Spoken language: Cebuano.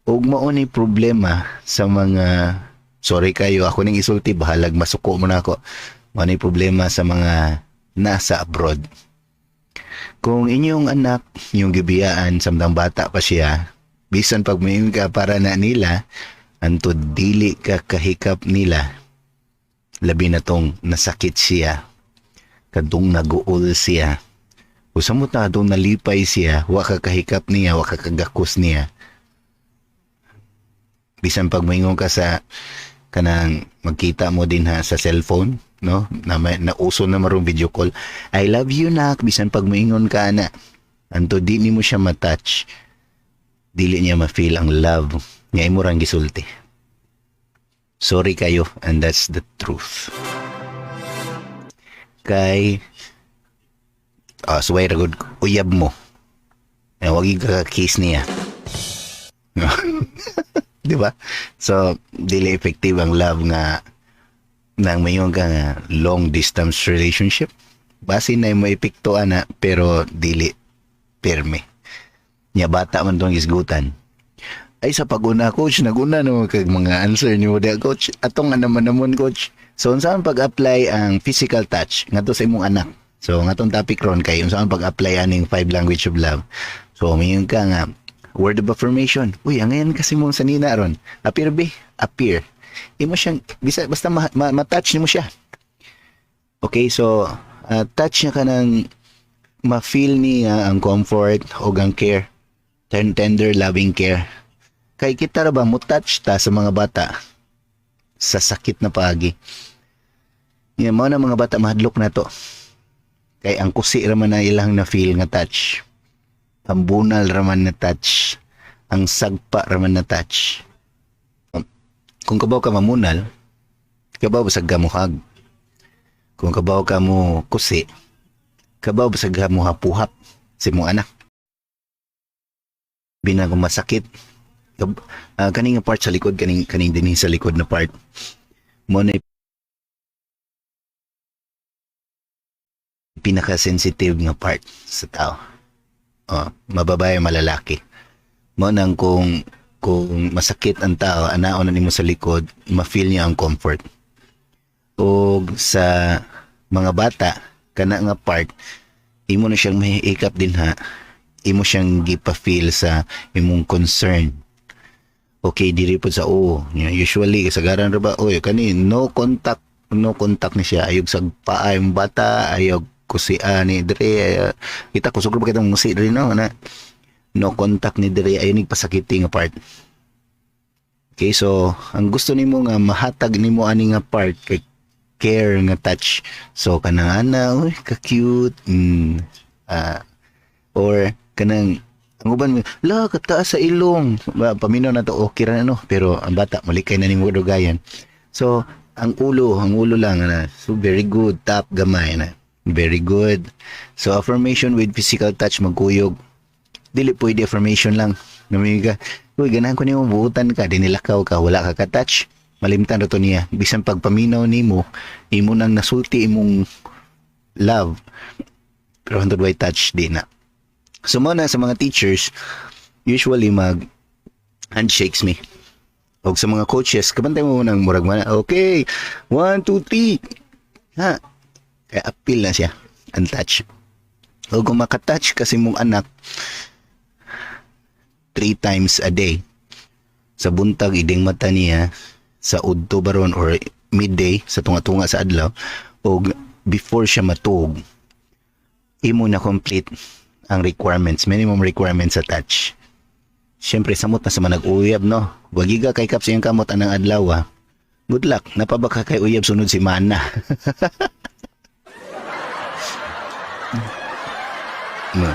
Ug mao ni problema sa mga, sorry kayo, ako ning isulti, bahalag masuko mo na ako. Mao ni problema sa mga nasa abroad. Kung inyong anak, yung gibiyaan samtang bata pa siya, bisan pag moingon ka para na nila, anto dili ka kahikap nila, labi na tong nasakit siya, kadtong naguol siya, o samot na atong nalipay siya, wa ka kahikap niya, wa ka kagakos niya. Bisan pag moingon ka sa kanang magkita mo din ha sa cellphone, no? Na may, nauso na marong video call. "I love you, nak," bisan pag moingon ka ana, anto di nimo siya ma-touch. Dili niya ma-feel ang love nga imo rang gisulti. Sorry kayo, and that's the truth. Kay suway ra gud uyab mo. Eh, wag ka kiss niya. Di ba? So, dili effective ang love nga nang mayon ka nga long distance relationship. Basin na mo epekto ana, pero dili pirme. Nya bata man tong isgutan. Ay, sa pag-una, coach, naguna no kag mga answer niyo da, coach. Atong ano man namon, coach. So unsa ang pag-apply ang physical touch ngadto sa imong anak? So ngatong topic ron kay unsa ang pag-apply aning five language of love. So mayon ka nga word of affirmation. Uy, ang ngayon kasi mong sanina ron. Appear be, appear. Imo siyang bisa basta ma-touch nimo siya. Okay, so touch niya ka ng ma-feel niya ang comfort o ang care. Tender loving care. Kay kita ra ba mo touch ta sa mga bata sa sakit na paagi. Yan mo na mga bata mahadlok na to. Kay ang kusi ra man na ilang na feel nga touch. Pambunal ra man na touch. Ang sagpa ra man na touch. Kung kabaw ka mamunal, kabaw basag ka mo hug. Kung kabaw ka mo kusi, kabaw basag ka mo hapuhap sa imong anak. Binang kung masakit, kaning nga part sa likod, kaning dinhi sa likod na part, mo na pinaka-sensitive nga part sa tao. Oh, mababay, malalaki. Mo nang kung masakit ang tao, anaon na nimo sa likod, ma-feel niya ang comfort. O sa mga bata, kana nga part, imo na siyang mahihikap din ha. Imo siyang gipa-feel sa imong concern. Okay, diri po sa oo. Usually, kasagaran ra ba, oy, kani, no contact, no contact ni siya. Ayog sa paa yung bata, ayog kusia ni dire. Kita kusog ra ba kitang musi diri, no? Na, no contact ni dire, ayo ni pasakiti nga part. Okay, so ang gusto nimo nga mahatag nimo ani nga part kay care nga touch. So kanang ana, uy, ka cute. Or kanang ang uban mo, la kataas sa ilong. Ba, paminaw na to, okay ra na, no? Pero ang bata malikay na nimo dugayan. So ang ulo lang na. So very good, tap gamay na. Very good. So affirmation with physical touch, magkuyog. Dili pwede affirmation lang. Namiga, uy, ganahan ko nimo, buutan ka, dinilakaw ka, wala ka ka-touch. Malimtan ra to niya. Bisan pagpaminaw nimo, imo nang nasulti imong love. Pero hantod way touch, di na. So mo na sa mga teachers, usually mag handshakes mi. Og sa mga coaches, kabantay mo nang murag man, okay, one, two, three. Ha? Kaya appeal na siya, ang touch. O kung makatouch kasi mong anak, three times a day, sa buntag, iding mata niya, sa udto baron or midday, sa tunga-tunga sa adlaw, o before siya matuog, imo na complete ang requirements, minimum requirements sa touch. Siyempre, samot na sa mga nag-uyab, no? Wagi ka kay kap sa iyang kamot anang adlaw, ah. Good luck. Napaba ka kay uyab sunod semana. No.